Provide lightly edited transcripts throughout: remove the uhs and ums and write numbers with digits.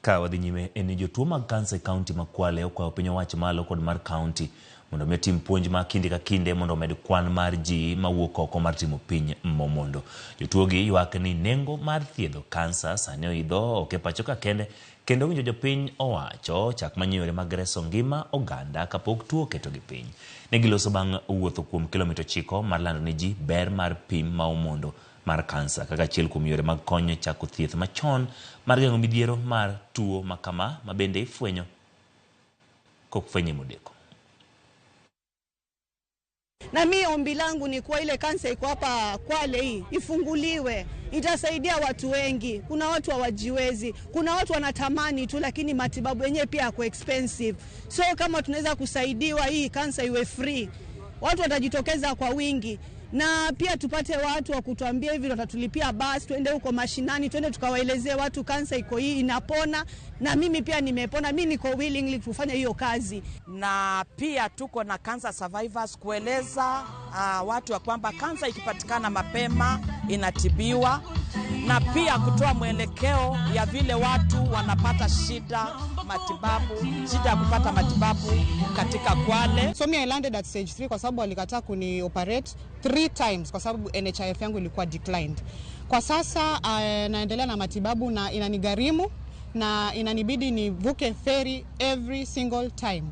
Ka wadhi nyime en ni jotuo mag kansa e kaunti ma Kwale okwayo piny owacho malo kod mar kaunti mondo mi otim puonj ma kinde ka kinde mondo omed kwan mar ji mawuok oko mar timo piny momondo. Jotuo gi ywak ni nengo mar thiedho kansa sani oidho ok e pacho ka kende kendo winjo jopiny owacho chak manyo yore mag reso ngima oganda kapok tuo oketogi piny. Ne giloso bang' wuotho kuom kilomita 9 mar lando ne ji ber mar pim ma omondo mar kansa kaka achiel kuom yore mag konyo chako thieth machon mar geng'o midhiero mar tuo ma kama ma bende ifwenyo kok fwenye modeko. Na mi ombi langu ni kuwa ile kansa iko hapa Kwale hii ifunguliwe, itasaidia watu wengi. Kuna watu hawajiwezi, kuna watu wanatamani tu, lakini matibabu yenyewe pia yako expensive. So kama tunaweza kusaidiwa hii kansa iwe free, watu watajitokeza kwa wingi, na pia tupate watu wa kutuambia hivi, watatulipia basi tuende huko mashinani, tuende tukawaelezee watu kansa iko hii inapona, na mimi pia nimepona, mimi niko willingly kufanya hiyo kazi. Na pia tuko na cancer survivors kueleza watu ya kwamba kansa ikipatikana mapema inatibiwa, na pia kutoa mwelekeo ya vile watu wanapata shida matibabu, shida ya kupata matibabu katika Kwale. So me I landed at stage 3 kwa sababu walikataa kuni operate 3 times kwa sababu NHIF yangu ilikuwa declined. Kwa sasa naendelea na matibabu na inanigharimu na inanibidi nivuke ferry every single time.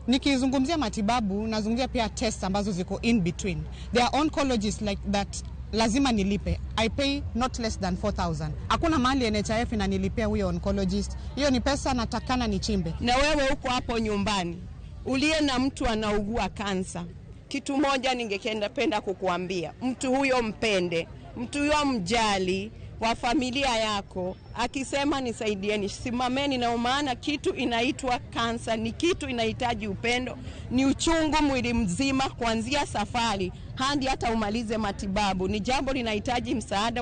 Nikizungumzia matibabu nazungumzia pia tests ambazo ziko in between. There are oncologists like that lazima nilipe. I pay not less than 4,000. Hakuna mahali NHIF inanilipia huyo oncologist. Hiyo ni pesa natakana nichimbe. Na wewe uko hapo nyumbani uliye na mtu anaugua kansa, kitu moja ningependa kukuambia, mtu huyo mpende, mtu huyo mjali wa familia yako. Akisema nisaidieni, simameni na maana kitu inaitwa kansa ni kitu inahitaji upendo, ni uchungu mwili mzima kuanzia safari hadi hata umalize matibabu. Ni jambo linahitaji msaada.